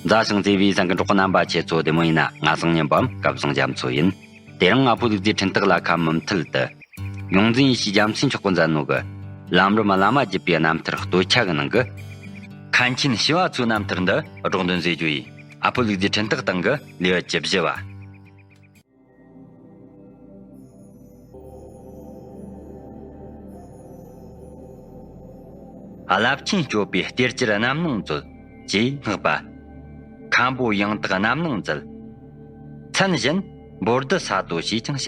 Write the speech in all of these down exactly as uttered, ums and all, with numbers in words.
མཛའ་ཞིང་བརྩེ་བའི་གསན་མཁན་གྲོགས་པོ་རྣམ་པ་ཁྱེད་ཚོ་བདེ་མོ་ཡིན་ན། ང་བཟང་ཉན་པའམ་སྐལ་བཟང་རྒྱ་མཚོ་ཡིན། དེ་རིང་ཨ་ཕོ་ལུག་རྫིའི་འཕྲིན་སྟེགས་ལ་ཁ་མུ་མཐུད་དུ། ཡོངས་འཛིན་ཡེ་ཤེས་རྒྱལ་མཚན་མཆོག་གིས་མཛད་ནོ་གི། ལམ་རིམ་བླ་མ་བརྒྱུད་པའི་རྣམ་ཐར་སྟོད་ཆ་གི་ནང་གི། མཁན་ཆེན་ཞི་བ་འཚོའི་རྣམ་ཐར་འདི་སྒྲོག་འདོན་མཛད་རྒྱུ་ཡིན། ཨ་ཕོ་ལུག་རྫིའི་འཕྲིན་སྟེགས་སྟེང་གི་ལེའུ་བཅུ་བཞི་བ། རླབས་ཆེན་སྤྱོད་པའི་གཏེར་གྱུར་རྣམ་སྣང་མཛོད་ཅེས་བསྔགས་པ། མཁན་པོ་ཡང་དག་རྣམ་སྣང་མཛོད། མཚན་གཞན་འབོར་འདི་ས་རྡོ་ཞེས་ཀྱང་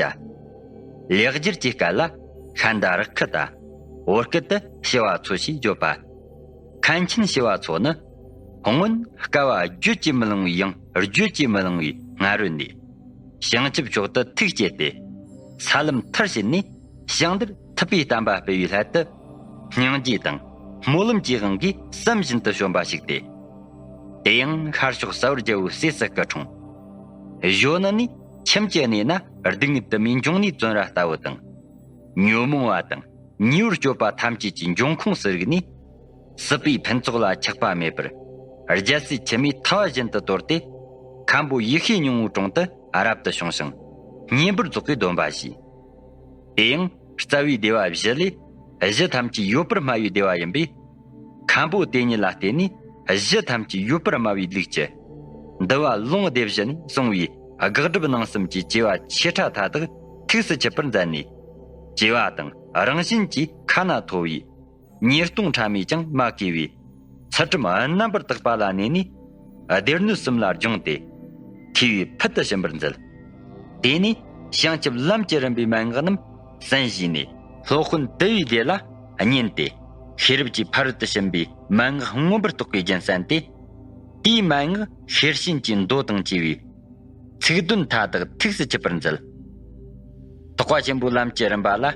བྱ། ལེགས་སྦྱར་གྱི་སྐད་ལ་ཤཱནྟ་རཀྵ་ཏ། བོད་སྐད་དུ་ཞི་བ་འཚོ་ཞེས་བརྗོད་པ། མཁན་ཆེན་ཞི་བ་འཚོ་ནི། སྔོན་བསྐལ་པ་བརྗོད་ཀྱིས་མི་ལང་བའི་ཡང་བརྗོད་ཀྱིས་མི་ལང་བའི་སྔ་རོལ་ནས། བྱང་ཆུབ་མཆོག་ཏུ་ཐུགས་བསྐྱེད་དེ། ས་ལམ་མཐར་ཕྱིན་ནས་ཞིང་འདིར་ཐུབ་པའི་བསྟན་པ་སྤེལ་བའི་སླད་དུ། སྙིང་རྗེ་དང་སྨོན་ལམ་གྱི་དབང་གིས་བསམ་བཞིན་དུ་བྱོན་པ་ཞིག་སྟེ། དེ་ཡང་ཤར་ཕྱོགས་ཟ་བར་རྒྱལ་པོའི་སྲས་སུ་སྐུ་འཁྲུངས། གཞོན་ནུ་ནས་ཁྱིམ་གྱི་གནས་ན་སྡུག་བསྔལ་དུ་མའི་འབྱུང་གནས་བཙོན་ར་ལྟ་བུ་དང་། ཉོན་མོངས་པ་དང་ཉེ་བར་སྤྱོད་པ་ཐམས་ཅད་ཀྱི་འབྱུང་ཁུངས་སུ་རིག་ནས། སྲིད་པའི་ཕུན་ཚོགས་ལ་ཆགས་པ་མེད་པར། རྒྱལ་སྲས་ཁྱིམ་མའི་ཐུ་བ་བཞིན་དུ་དོར་ཏེ། མཁན་པོ་ཡེ་ཤེས་སྙིང་པོའི་དྲུང་དུ་རབ་ཏུ་བྱུང་ཞིང་། བསྙེན་པར་རྫོགས་པའི་སྡོམ་པ་བཞེས། དེ་ཡང་རྩ་བའི་བདེ་བ་བཞི་ལས། གཞི་ཐམས་ཅད་ཡོད་པར་སྨྲ་བའི་བདེ་བ་ཡིན་པས། མཁན་པོ་དེ་ཉིད་ལ་བརྟེན་ནས་གཞི་ཐམས་ཅད་ཡོད་པར་སྨྲ་བའི་ལུགས་ཀྱི། འདུལ་བ་ལུང་སྡེ་བཞི་ནས་གསུངས་པའི་དགག་སྒྲུབ་གནང་གསུམ་གྱི་བྱེ་བ་ཆེ་ཕྲ་མཐའ་དག་ཐུགས་སུ་ཆུད་པར་མཛད་ནས། བྱེ་བ་དང་རང་བཞིན་གྱིས་ཁ་ན་ཐོ་བའི། ཉེས་ལྟུང་ཕྲ་མས་ཀྱང་མ་གོས་པའི། ཚུལ་ཁྲིམས་རྣམ་པར་དག་པ་ལ་གནས་ནས། སྡེ་སྣོད་གསུམ་ལ་སྦྱངས་ཏེ། མཁས་པའི་ཕུལ་དུ་ཕྱིན་པར་མཛད། དེ་ནས་བྱང་ཆུབ་ལམ་གྱི་རིམ་པའི་མན་ངག་རྣམས་གསན་བཞེས་ནས། སློབ་དཔོན་དུ་བའི་སྡེ་ལ་བསྙེན་ཏེ། ཤེས་རབ་ཀྱི་ཕ་རོལ་ཏུ་ཕྱིན་པའི་མན་ངག་མངོན་པར་རྟོགས་པའི་རྒྱུན་གསན་ཏེ། དེའི་མན་ངག་ཤེར་ཕྱིན་གྱི་མདོ་དང་བཅས་པའི་ཚིག་དོན་མཐའ་དག་ཐུགས་སུ་ཆུད་པར་མཛད། ཐེག་པ་ཆེན་པོའི་ལམ་གྱི་རིམ་པ་ལ།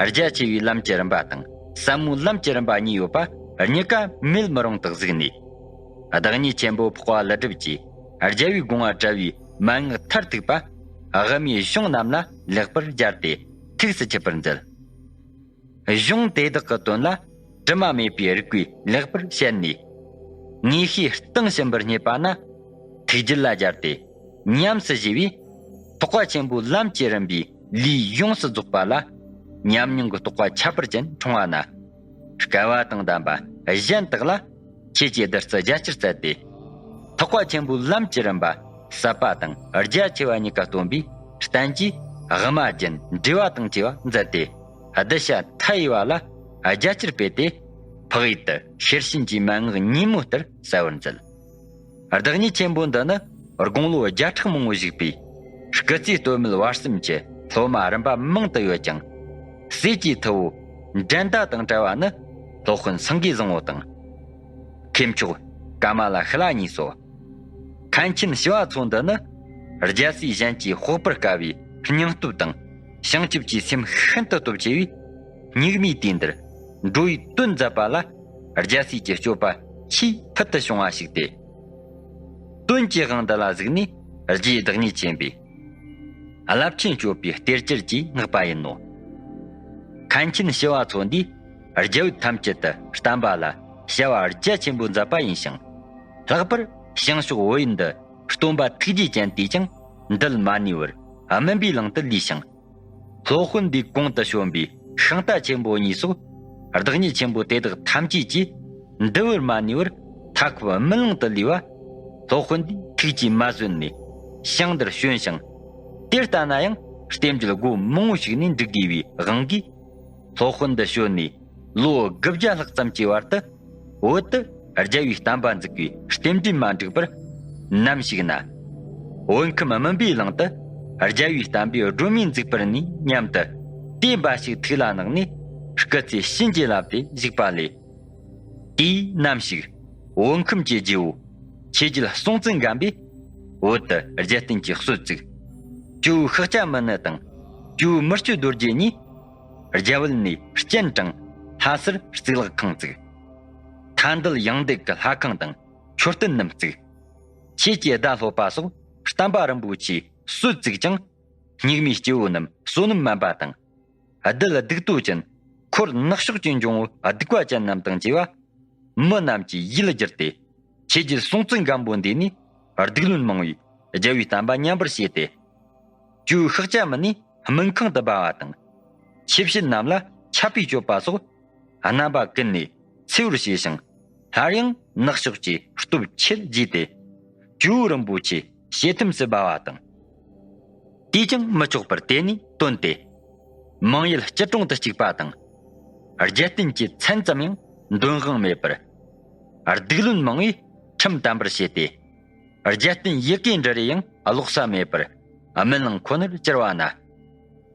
རྒྱ་ཆེ་བའི་ལམ་གྱི་རིམ་པ་དང་། ཟབ་མོའི་ལམ་གྱི་རིམ་པ་གཉིས་ཡོད་པ། གཉིས་ཀ་མེད་མི་རུང་དུ་གཟིགས་ནས། བདག་ཉིད་ཆེན་པོ་འཕགས་པ་ཀླུ་སྒྲུབ་ཀྱིས། རྒྱལ་བའི་དགོངས་པ་བཀྲལ་བའི་མན་ངག་མཐར་ཐུག་པ། དབུ་མའི་གཞུང་རྣམས་ལ་ལེགས་པར་སྦྱར་ཏེ། ཐུགས་སུ་ཆུད་པར་མཛད། གཞུང་དེ་དག་གི་དོན་ལ་དྲི་མ་མེད་པའི་རིགས་པས་ལེགས་པར་བཤད་ནས། ངེས་ཤེས་གཏིང་ཟབ་པར་རྙེད་པ་ན། ཐུགས་རྒྱུད་ལ་སྦྱར་ཏེ་ཉམས་སུ་བཞེས་པས། ཐེག་པ་ཆེན་པོའི་ལམ་གྱི་རིམ་པའི་ལུས་ཡོངས་སུ་རྫོགས་པ་ལ། ཉམས་མྱོང་གི་རྟོགས་པ་ཁྱད་པར་ཅན་འཁྲུངས་པ་ན། སྐལ་བ་དང་ལྡན་པ་གཞན་དག་ལ། ཁྱེད་ཀྱིས་བདུད་རྩི་རྒྱ་ཆེར་བསྩལ་ཏེ། ཐེག་པ་ཆེན་པོའི་ལམ་གྱི་རིམ་པ་ཟབ་པ་དང་རྒྱ་ཆེ་བ་གཉིས་ཀ་སྟོན་པའི་བསྟན་བཅོས་དབུ་མ་རྒྱན་འགྲེལ་བ་དང་བཅས་པ་མཛད་དེ། གདུལ་བྱ་མཐའ་ཡས་པ་ལ་རྒྱ་ཆེར་སྤེལ་ཏེ། འཕགས་ཡུལ་དུ་ཤེར་ཕྱིན་གྱི་མན་ངག་ཉིན་མོ་ལྟར་གསལ་བར་མཛད། བདག་ཉིད་ཆེན་པོ་འདི་ནི་དགུང་ལོ་བརྒྱ་ཕྲག་མང་པོ་བཞུགས་པའི་སྐུ་ཚེའི་སྟོད་སྨད་བར་གསུམ་གྱི་སློབ་མ་རིམ་པ་མང་དུ་ཡོད་ཀྱང་། སྲས་ཀྱི་ཐུ་བོ་འགྲན་ཟླ་དང་བྲལ་བ་ནི་སློབ་དཔོན་སེང་གེ་བཟང་པོ་དང་། མཁས་མཆོག་ཀ་མ་ལ་ཤཱི་ལ་གཉིས་སོ། མཁན་ཆེན་ཞི་བ་འཚོ་འདི་ནི་རྒྱལ་སྲས་གཞན་གྱིས་དཔོག་པར་དཀའ་བའི་སྙིང་སྟོབས་དང་བྱང་ཆུབ་ཀྱི་སེམས་ཤིན་ཏུ་སྟོབས་ཆེ་བས། སྙིགས་མའི་དུས་འདིར་འགྲོ་བའི་དོན་མཛད་པ་ལ་རྒྱལ་སྲས་ཀྱི་སྤྱོད་པ་ཆེས་ཕུལ་དུ་བྱུང་བ་ཞིག་སྟེ། དོན་གྱི་དབང་འདི་ལ་གཟིགས་ནས་རྗེ་བདག་ཉིད་ཆེན་པོས། རླབས་ཆེན་སྤྱོད་པའི་གཏེར་གྱུར་ཅེས་བསྔགས་པ་ཡིན་ནོ། མཁན་ཆེན་ཞི་བ་འཚོ་འདིས་རྒྱལ་བུ་ཐམས་ཅད་དུ་བསྟན་པ་ལ་བྱ་བ་རྒྱ་ཆེན་པོ་མཛད་པ་ཡིན་ཞིང་། ལྷག་པར་བྱང་ཕྱོགས་བོད་ཡུལ་འདི་སྟོན་པ་ཐུགས་རྗེ་ཅན་དེས་ཀྱང་འདུལ་མ་ནུས་པར་སྨིན་པའི་ཀློང་དུ་ལུས་ཤིང་། སློབ་དཔོན་འདིའི་གོང་དུ་བྱོན་པའི་ཤིང་རྟ་ཆེན་པོ་གཉིས་སོགས་བདག་ཉིད་ཆེན་པོ་དེ་དག་ཐམས་ཅད་ཀྱིས་འདུལ་བར་མ་ནུས་པར་མཐའ་འཁོབ་སྨིན་ཀློང་དུ་ལུས་པ། སློབ་དཔོན་འདིས་ཐུགས་ཀྱིས་མ་བཟོད་ནས་ཞིང་འདིར་བྱོན་ཞིང་། དེ་ལྟ་ན་ཡང་རྟེན་འབྲེལ་སྒོ་མང་པོ་ཞིག་ནས་འགྲིག་དགོས་པའི་དབང་གིས། སློབ་དཔོན་འདི་བྱོན་ནས་ལོ་དགུ་བརྒྱ་ལྷག་ཙམ་གྱི་བར་དུ། བོད་དུ་རྒྱལ་བའི་བསྟན་པ་འཛུགས་པའི་རྟེན་འབྲེལ་མ་འགྲིག་པར། ནམ་ཞིག་ན། བོད་ཁམས་སྨིན་པའི་ཀློང་དུ་རྒྱལ་བའི་བསྟན་པའི་སྒྲོན་མེ་འཛུགས་པར་ནུས་སྙམ་དུ། དེ་འབའ་ཞིག་ཐུགས་ལ་བསྣམས་ནས་སྐུ་ཚེ་བྱིན་གྱིས་བརླབས་ཏེ་བཞུགས་པ་ལས། དེའི་ནམ་ཞིག་བོད་ཁམས་ཀྱི་རྗེ་བོ་ཆོས་རྒྱལ་སྲོང་བཙན་སྒམ་པོས་བོད་དུ་རྒྱལ་བསྟན་གྱི་སྲོལ་བཙུགས། ཇོ་བོ་ཤཱཀྱ་མུ་ནེ་དང་ཇོ་བོ་མི་བསྐྱོད་རྡོ་རྗེ་གཉིས། རྒྱ་བལ་ནས་སྤྱན་དྲངས་ལྷ་སར་གཙུག་ལག་ཁང་བཙུགས། མཐའ་འདུལ་ཡང་འདུལ་གྱི་ལྷ་ཁང་དང་མཆོད་རྟེན་རྣམས་བཙུགས། ཆོས་ཀྱི་ཟླ་སློབ་པ་སོགས་བསྟན་པ་རིན་པོ་ཆེའི་སྲོལ་བཙུགས་ཀྱང་། སྙིགས་མའི་སྐྱེ་བོ་རྣམས་བསོད་ནམས་དམན་པ་དང་། བདུད་སྡིག་ཏོ་ཅན། འཁོར་ནག་ཕྱོགས་ཀྱི་འབྱུང་པོ་སྡིག་པ་ཅན་རྣམས་དང་བཅས་པ། མི་རྣམས་ཀྱི་ཡིད་བསྒྱུར་ཏེ། ཆོས་རྒྱལ་སྲོང་བཙན་སྒམ་པོ་འདས་ནས་ སྡིག་བློན་མང་བས་རྒྱལ་བོའི་བསྟན་པ་ཉམས་པར་བྱས་ཏེ། ཇོ་བོའི་ཤཱཀྱ་མུ་ནེ་སྨན་ཁང་དུ་སྦ་བ་དང་། ཆོས་བཤད་རྣམས་ལ་ཆད་པས་གཅོད་པ་སོགས་རྣམ་པ་ཀུན་ནས་འཚེ་བར་བྱས་ཤིང་། སླར་ཡང་ནག་ཕྱོགས་ཀྱི་སྟོབས་ཆེར་རྒྱས་ཏེ། ཇོ་བོ་རིན་པོ་ཆེ་ཞལ་ཐུམས་སུ་སྦ་བ་དང་། དེས་ཀྱང་མི་ཆོག་པར་དེ་ནས་བཏོན་ཏེ། མང་ཡུལ་སྐྱིད་གྲོང་དུ་བཅུག་པ་དང་། རྒྱལ་བསྟན་གྱི་མཚན་ཙམ་ཡང་འདོན་དབང་མེད་པར། སྡིག་བློན་མང་བས་ཁྲིམས་དམ་པར་བྱས་ཏེ། རྒྱལ་བསྟན་ཡི་གེ་འབྲུ་རེ་ཡང་ཀློག་ས་མེད་པར་སྨིན་ལམ་ཁོ་ནར་གྱུར་བ་ན།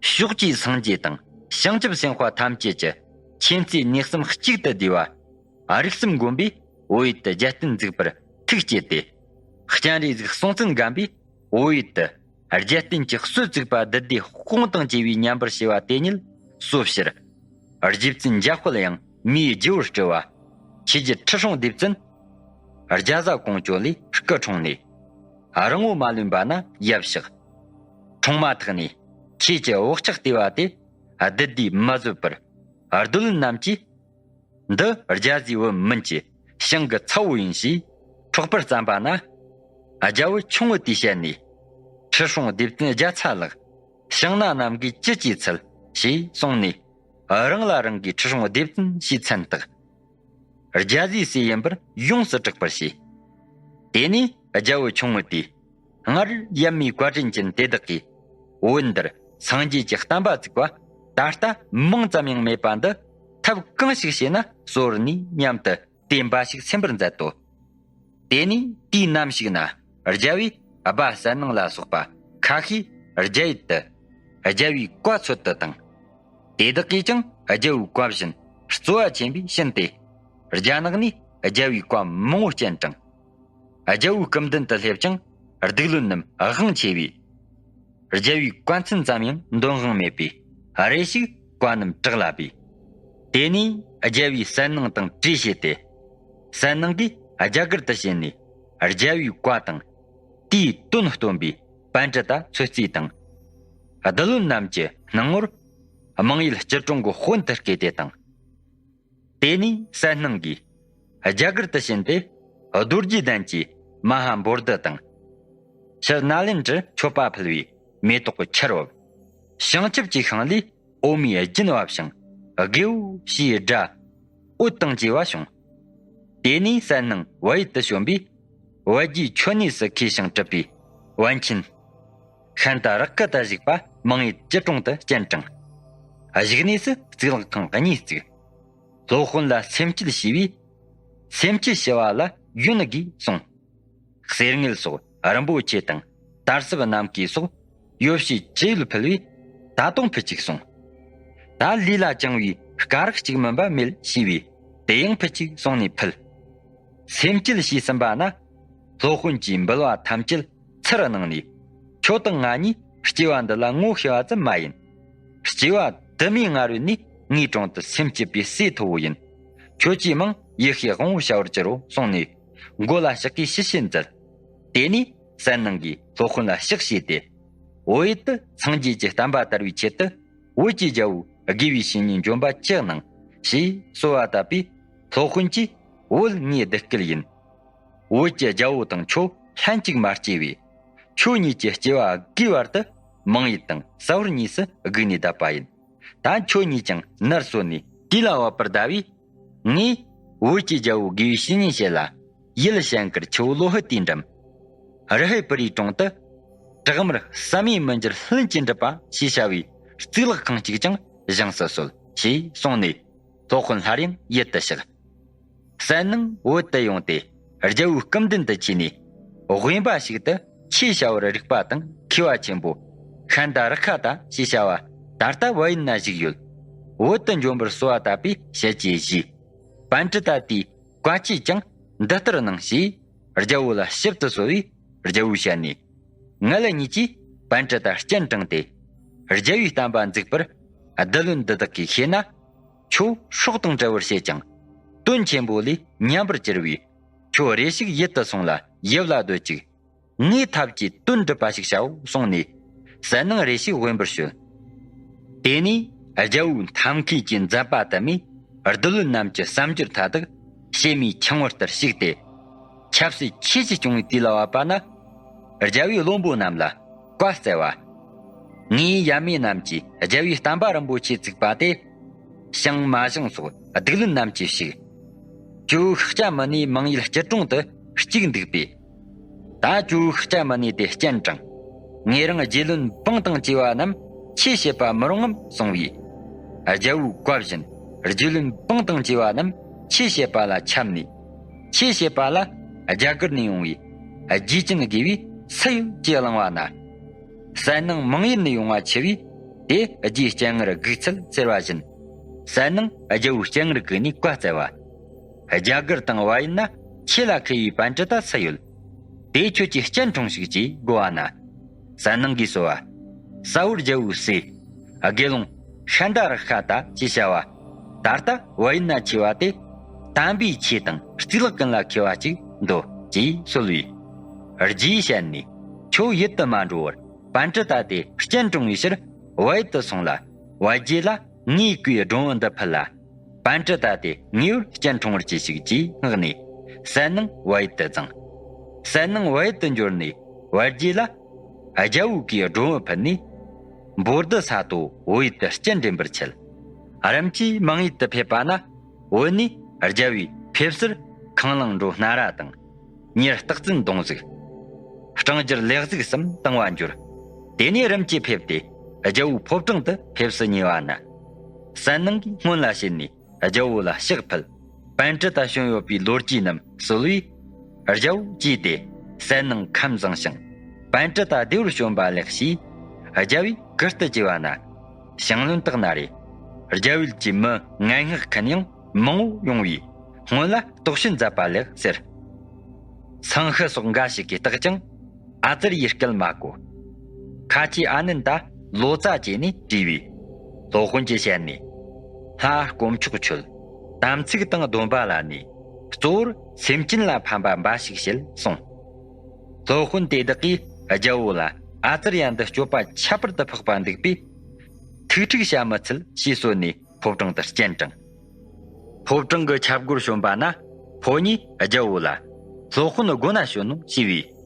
ཕྱོགས་བཅུའི་སངས་རྒྱས་དང་བྱང་ཆུབ་སེམས་དཔའ་ཐམས་ཅད་ཀྱི་མཁྱེན་བརྩེ་གནས་གསུམ་གཅིག་ཏུ་བསྡུས་པ། རིགས་གསུམ་མགོན་པོས་བོད་ཡུལ་དུ་རྒྱལ་བསྟན་འཛུགས་པར་ཐུགས་བསྐྱེད་དེ། སྤྱན་རས་གཟིགས་སྲོང་བཙན་སྒམ་པོས་བོད་ཡུལ་དུ་རྒྱལ་བསྟན་གྱི་སྲོལ་བཙུགས་པ་བདུད་སྡེ་དཔུང་དང་བཅས་པའི་ཉམས་པར་བྱས་པ་དེ་ཉིད་སོ་ཕྱིར། རྗེ་བཙུན་འཇམ་དཔལ་དབྱངས་མིའི་རྗེ་བོར་སྤྲུལ་བ། ཆོས་རྒྱལ་ཁྲི་སྲོང་ལྡེ་བཙན། རྒྱ་བཟའ་ཀོང་ཇོ་ལས་སྐུ་འཁྲུངས་ནས། རིང་པོ་མ་ལོན་པ་ན་ཡབ་གཤེགས། འཁྲུངས་མ་ཐག་ནས་ཆོས་ཀྱི་བག་ཆགས་ལྟེ་བ་དེ་བདུད་སྡེས་མ་བཟོད་པར། སྡེ་བློན་རྣམས་ཀྱིས། འདི་རྒྱ་བཟའི་བུ་མིན་གྱི་ཞིང་གི་ཚ་བོ་ཡིན་ཞེས་འཕྲོག་པར་བརྩམས་པ་ན། རྒྱལ་བུ་ཆུང་ངུ་དེའི་ཞལ་ནས། ཁྲི་སྲོང་ལྡེ་བཙན་རྒྱ་ཚ་ལགས། ཞིང་ན་ནམ་མཁའི་བཅུད་ཀྱིས་ཚུལ་ཞེས་གསུངས་ནས། རང་ལ་རང་གིས་ཁྲི་སྲོང་ལྡེ་བཙན་ཞེས་མཚན་བཏགས། རྒྱ་བཟའི་སྲས་ཡིན་པར་ཡོངས་སུ་གྲགས་པར་བྱས། དེ་ནས་རྒྱལ་བུ་ཆུང་ངུ་དེས། སྔར་ཡབ་མེས་བཀའ་དྲིན་ཅན་དེ་དག་གིས། བོད་འདིར་སངས་རྒྱས་ཀྱི་བསྟན་པ་བཙུགས་པ་ད་ལྟ་མིང་ཙམ་ཡང་མེད་པ་འདི། ཐབས་གང་ཞིག་བྱས་ན་གསོ་བར་ནུས་སྙམ་དུ་དེ་འབའ་ཞིག་སེམས་པར་མཛད་དོ། དེ་ནས་དུས་ནམ་ཞིག་ན་རྒྱལ་བོས་སྦ་གསལ་སྣང་ལ་སོགས་པ་ཁ་ཤས་རྒྱ་ཡུལ་དུ་རྒྱལ་བོའི་བཀའ་འཚོལ་དུ་བཏང་། དེ་དག་གིས་ཀྱང་རྒྱལ་བོའི་བཀའ་བཞིན་རྩོལ་བ་ཆེན་པོས་བྱིན་ཏེ། རྒྱ་ནག་ནས་རྒྱལ་བོའི་བཀའ་མང་པོ་སྤྱན་དྲངས། རྒྱལ་བོའི་སྐུ་མདུན་དུ་སླེབས་ཀྱང་སྡིག་བློན་རྣམས་དབང་ཆེ་བས། རྒྱལ་བོའི་བཀའ་མཚན་ཙམ་ཡང་འདོན་དབང་མེད་པས་རེ་ཞིག་བཀའ་རྣམས་བྲག་ལ་སྦས། དེ་ནས་རྒྱལ་བོའི་གསལ་སྣང་དང་བྲལ་བྱས་ཏེ། གསལ་སྣང་གིས་རྒྱ་གར་དུ་ཕྱིན་ནས་རྒྱལ་བོའི་བཀའ་དང་དེའི་དོན་སྟོན་པའི་པཎྜི་ཏ་ཚོད་རྩིས་དང་། སྡེ་བློན་རྣམས་ཀྱི་སྣང་ངོར། དམངས་ཡུལ་སྐྱིད་གྲོང་གི་དཔོན་དུ་བསྐོས་ཏེ་དང་། དེ་ནས་གསལ་སྣང་གིས་རྒྱ་གར་དུ་ཕྱིན་ཏེ། རྡོ་རྗེ་གདན་གྱི་མ་ཧཱ་བོ་དྷི་དང་། ཕྱིར་ནཱ་ལེནྡྲར་མཆོད་པ་ཕུལ་བའི་མེ་ཏོག་གི་ཆར་བབས། བྱང་ཆུབ་ཀྱི་ཤིང་ལས་འོ་མའི་རྒྱུན་བབས་ཤིང་། དགེའོ་ཞེས་སྒྲ་འོད་དང་བཅས་པ་བྱུང་། དེ་ནས་གསལ་སྣང་བལ་ཡུལ་དུ་བྱོན་པས། བལ་གྱི་མཆོད་གནས་སུ་མཁས་ཤིང་གྲུབ་པའི་པཎ་ཆེན། ཤཱནྟ་རཀྵ་ཏ་བཞུགས་པ་དམངས་ཡུལ་སྐྱིད་གྲོང་དུ་སྤྱན་དྲངས། བཞུགས་གནས་སུ་གཙུག་ལག་ཁང་གཉིས་བཙུགས། སློབ་དཔོན་ལ་སེམས་བསྐྱེད་ཞུས་པས། སེམས་བསྐྱེད་ཞུ་བ་ལ་ཡོན་དགུས་གསུངས། གསེར་དངུལ་སོགས་རིན་པོ་ཆེ་དང་དར་ཟབ་ནམ་མཁའི་སོགས་ཡོ་བྱད་ཅི་ཡོད་ཕུལ་བས། ད་དུང་ཕུལ་ཅིག་གསུངས། ད་ལུས་ལ་བཅངས་པའི་སྐ་རགས་གཅིག་མིན་པ་མེད་ཞུས་པས། དེ་ཡང་ཕུལ་ཅིག་གསུངས་ནས་ཕུལ། སེམས་བསྐྱེད་ཞུས་ཟིན་པ་ན། སློབ་དཔོན་གྱིས་འབུལ་བ་ཐམས་ཅད་ཚུར་གནང་ནས། ཁྱོད་དང་ང་གཉིས་སྐྱེ་བ་འདི་ལ་ངོ་ཤེས་པ་ཙམ་མ་ཡིན། སྐྱེ་བ་དུ་མའི་སྔ་རོལ་ནས་ངའི་དྲུང་དུ་སེམས་བསྐྱེད་པའི་སྲས་མཐོ་བོ་ཡིན། ཁྱོད་ཀྱིས་མིང་ཡེ་ཤེས་དབང་པོ་བྱ་བར་གྱུར་རོ་གསུངས་ནས། མགོ་ལ་ཕྱག་གིས་ཞུ་ཞུ་མཛད། དེ་ནས་གསལ་སྣང་གིས་སློབ་དཔོན་ལ་ཕྱག་བྱས་ཏེ། བོད་ཡུལ་དུ་སངས་རྒྱས་ཀྱི་བསྟན་པ་དར་བའི་ཆེད་དུ། བོད་ཀྱི་རྒྱལ་པོ་དགེ་བའི་བཤེས་གཉེན་འབྱོན་པ་ཅི་གནང་ཞེས་གསོལ་བ་བཏབ་པས། སློབ་དཔོན་གྱིས། བོད་ངའི་གདུལ་སྐལ་ཡིན། བོད་ཀྱི་རྒྱལ་པོ་དང་ཁྱོད་ལྷན་ཅིག་མ་སྐྱེས་པས། ཁྱོད་གཉིས་ཀྱི་སྐྱེ་བ་དགུའི་བར་དུ་དམངས་ཡུལ་དང་ས་བར་གཉིས་སུ་བསྒུགས་ནས་བསྡད་པ་ཡིན། ད་ཁྱོད་གཉིས་ཀྱང་ནར་སོན་ནས་དུས་ལ་བབ་པར་གདའ་བས། ངས་བོད་ཀྱི་རྒྱལ་པོ་དགེ་བའི་བཤེས་གཉེན་བཤད་ལ། ཡུལ་བྱང་ཁུལ་ཆུ་བོ་ལོ་ཧི་དེའི་འགྲམ། རི་ཧི་པུ་རིའི་དྲུང་དུ། བྲག་དམར་བསམ་ཡས་མི་འགྱུར་ལྷུན་གྱིས་འགྲུབ་པ་ཞེས་བྱ་བའི་གཙུག་ལག་ཁང་གཅིག་ཀྱང་བཞེངས་སུ་གསོལ་ཞེས་གསུངས་ནས། སློབ་དཔོན་སླར་ཡང་ཡུལ་དུ་གཤེགས། གསལ་སྣང་བོད་དུ་ཡོང་སྟེ། རྒྱལ་པོའི་སྐུ་མདུན་དུ་ཆས་ནས། དབེན་པ་ཞིག་ཏུ་ཆོས་བྱ་བར་རིག་པ་དང་མཁས་པ་ཆེན་པོ་ཤཱནྟ་རཀྵ་ཏ་ཞེས་བྱ་བ་ད་ལྟ་བལ་ཡུལ་ན་བཞུགས་ཡོད། བོད་དུ་འབྱོན་པར་གསོལ་བ་བཏབ་པས་ཞལ་གྱིས་བཞེས། པཎྜི་ཏ་དེས་བཀའ་ཆོས་ཀྱང་འདི་ལྟར་གནང་ཞེས་རྒྱལ་པོ་ལ་ཞིབ་ཏུ་གསོལ་བས། རྒྱལ་པོའི་ཞལ་ནས། ངེད་གཉིས་ཀྱིས་པཎྜི་ཏ་སྤྱན་དྲངས་ཏེ། རྒྱལ་པོའི་བསྟན་པ་འཛུགས་པར་སྡེ་བློན་འདི་དག་གིས་ཤེས་ན། ཁྱོད་སྲོག་དང་བྲལ་བར་བྱེད་ཅིང་། དོན་ཆེན་པོ་ལས་ཉམས་པར་གྱུར་པས། ཁྱོད་རེ་ཞིག་ཡུལ་དུ་སོང་ལ་ཡབ་ལ་སྡོད་ཅིག། ངའི་ཐབས་ཀྱིས་དོན་འགྲུབ་པ་ཞིག་བྱའོ་གསུངས་ནས། གསལ་སྣང་རེ་ཞིག་དབེན་པར་བྱོན། དེ་ནས་རྒྱལ་པོའི་ཐབས་མཁས་ཀྱི་མཛད་པ་དུ་མས་སྡེ་བློན་རྣམས་ཀྱི་བསམ་སྦྱོར་མཐའ་དག་ཕྱེ་མའི་ཆུ་བུར་ལྟར་བཤིག་སྟེ། ཆབ་སྲིད་ཆོས་ཀྱི་སྐྱོང་བའི་དུས་ལ་བབ་པ་ན། རྒྱལ་བོའི་བློན་པོ་རྣམས་ལ་བཀའ་སྩལ་བ། ངའི་ཡབ་མེས་རྣམས་ཀྱིས་རྒྱལ་བོའི་བསྟན་པ་རིན་པོ་ཆེ་བཙུགས་པ་དེ། བྱང་མ་བྱང་སོགས་སྡིག་བློན་རྣམས་ཀྱིས་བཤིག་ཇོ་བོའི་ཤཱཀྱ་མུ་ནེ་མང་ཡུལ་སྐྱིད་གྲོང་དུ་བཅུག་འདུག་པས། ད་ཇོ་བོའི་ཤཱཀྱ་མུ་ནེ་དེ་སྤྱན་དྲངས། ངེད་རང་རྗེ་བློན་འབངས་དང་བཅས་པ་རྣམས་ཆོས་བཤད་པ་མི་རུང་ངམ་གསུངས་པས། རྒྱལ་བོའི་བཀའ་བཞིན་རྗེ་བློན་འབངས་དང་བཅས་པ་རྣམས་ཆོས་བཤད་པ་ལ་འཁྱམས་ནས། ཆོས་བཤད་པ་ལ་རྒྱ་གར་ནས་ཡོང་བའི་རྗེ་ཅན་དགེ་བའི་སུ་ཡོད་ཅེས་གླེང་བ་ན། གསལ་སྣང་མང་ཡུལ་ནས་ཡོང་བ་ཆེ་བས་དེ་རྗེའི་སྤྱན་སྔར་སྒུག་འཚལ་ཟེར་བ་བཞིན། གསལ་སྣང་རྒྱལ་བོའི་སྤྱན་སྔར་བཀུག་ནས་བཀའ་སྩལ་བ། རྒྱ་གར་དང་བལ་ཡུལ་ན་ཆོས་ལ་མཁས་པའི་པཎ་ཌི་ཏ་སུ་ཡོད། དེ་ཁྱོད་ཀྱིས་སྤྱན་འཁྲུངས་ཤིག་ཅེས་བསྒོ་བ་ན། གསལ་སྣང་གིས་གསོལ་བ། གསལ་བོར་རྒྱལ་བོའི་སྲས། དགེ་སློང་ཤཱནྟ་རཀྵ་ཏ་ཅེས་བྱ་བ། ད་ལྟ་བལ་ཡུལ་ན་མཆིས་པ་དེ། དམ་པའི་ཆོས་དང་གཙུག་ལག་ཀུན་ལ་མཁས་པ་ཅིག་འདོད་ཅེས་གསོལ་བས། རྗེའི་ཞལ་ནས། ཁྱོད་ཡུལ་དུ་མ་འགྲོ་བར་པཎ་ཌི་ཏ་དེ་སྤྱན་དྲངས་པའི་ཕྱིར་བལ་ཡུལ་དུ་སོང་ལ། བལ་རྗེ་ལ་ངའི་བཀའི་སྒྲོན་བུ་འདི་ཕུལ་ལ། པཎ་ཌི་ཏ་དེ་ངེས་པར་སྤྱན་འཁྲུངས་པར་གྱིས་ཤིག་ཅེས་མངགས་ནས། གསལ་སྣང་བལ་ཡུལ་དུ་བརྫངས། གསལ་སྣང་བལ་ཡུལ་དུ་འབྱོར་ནས་བལ་རྗེ་ལ། རྒྱལ་བོའི་བཀའི་སྒྲོན་བུ་ཕུལ་ནས། བོ་དྷི་ས་ཏྭ་བོད་ཡུལ་དུ་སྤྱན་འདྲེན་པར་ཆད། རིམ་གྱིས་མང་ཡུལ་དུ་ཕེབས་པ་ན། བོད་ནས་རྒྱལ་བོས་ཕེབས་བསུར་ཁང་བླངས་འགྲོ་སྣ་ར་དང་། ཉེར་སྟག་རྩེན་གདོང་གཟིགས། སྤྲང་སྒྱུར་ལེགས་གཟིགས་སམ་དང་བ་འགྱུར། དེ་ནས་རིམ་གྱིས་ཕེབས་ཏེ་རྒྱལ་བོའི་ཕོ་བྲང་དུ་ཕེབས་བསུ་ཉེ་བ་ན། གསལ་སྣང་གིས་སྔོན་ལ་ཕྱིན་ནས་རྒྱལ་བོ་ལ་ཕྱག་ཕུལ། པཎ་ཌི་ཏ་བྱོན་ཡོད་པའི་ལོ་རྒྱུས་རྣམས་གསོལ་བས། རྒྱལ་བོ་ཅིས་ཏེ་གསལ་སྣང་ཁམས་བཟང་ཞིང་། པཎ་ཌི་ཏ་བདེ་བར་བྱོན་པ་ལེགས་ཞེས་རྒྱལ་བོས་བཀུར་སྟི་བགྱི་བ་ན། ཞང་བློན་དག་ན་རེ། རྒྱལ་བོ་ཀྱི་མི་ངན་སྔགས་མཁན་ཡང་མང་བོ་ཡོང་བས་སྔོན་ལ་དོགས་ཞེན་མཛད་པ་ལེགས་ཟེར། སང་ཤི་སོགས་འགའ་ཞིག་གིས་བརྟག་ཀྱང་ཨ་ཙརྱའི་སྐད་མ་གོ། ཁ་ཆེ་ཨ་ནནྟ་ལོ་ཙཱ་བཅས་ནས་དྲིས་པས། སློབ་དཔོན་གྱི་ཞལ་ནས། ལྷ་དཀོན་མཆོག་མཆོད། དམ་ཚིག་དང་སྡོམ་པ་ལ་གནས། གཙོ་བོར་སེམས་ཅན་ལ་ཕན་པ་འབའ་ཞིག་བྱེད་གསུངས། སློབ་དཔོན་དེ་དག་གིས་རྒྱལ་བོ་ལ་ཨ་ཙརྱ་འདི་སྤྱོད་པ་ཁྱད་པར་དུ་འཕགས་པ་འདུག་པས། ཐུགས་ཁྲིགས་བྱ་མི་འཚལ་ཞེས་གསོལ་ནས་ཕོ་བྲང་དུ་སྤྱན་དྲངས། ཕོ་བྲང་གི་ཆབ་སྒོར་བྱོན་པ་ན་ཕོ་ཉས་རྒྱལ་བོ་ལ། སློབ་དཔོན་དགོ་ན་བྱོན་ནོ་ཞེས་པས།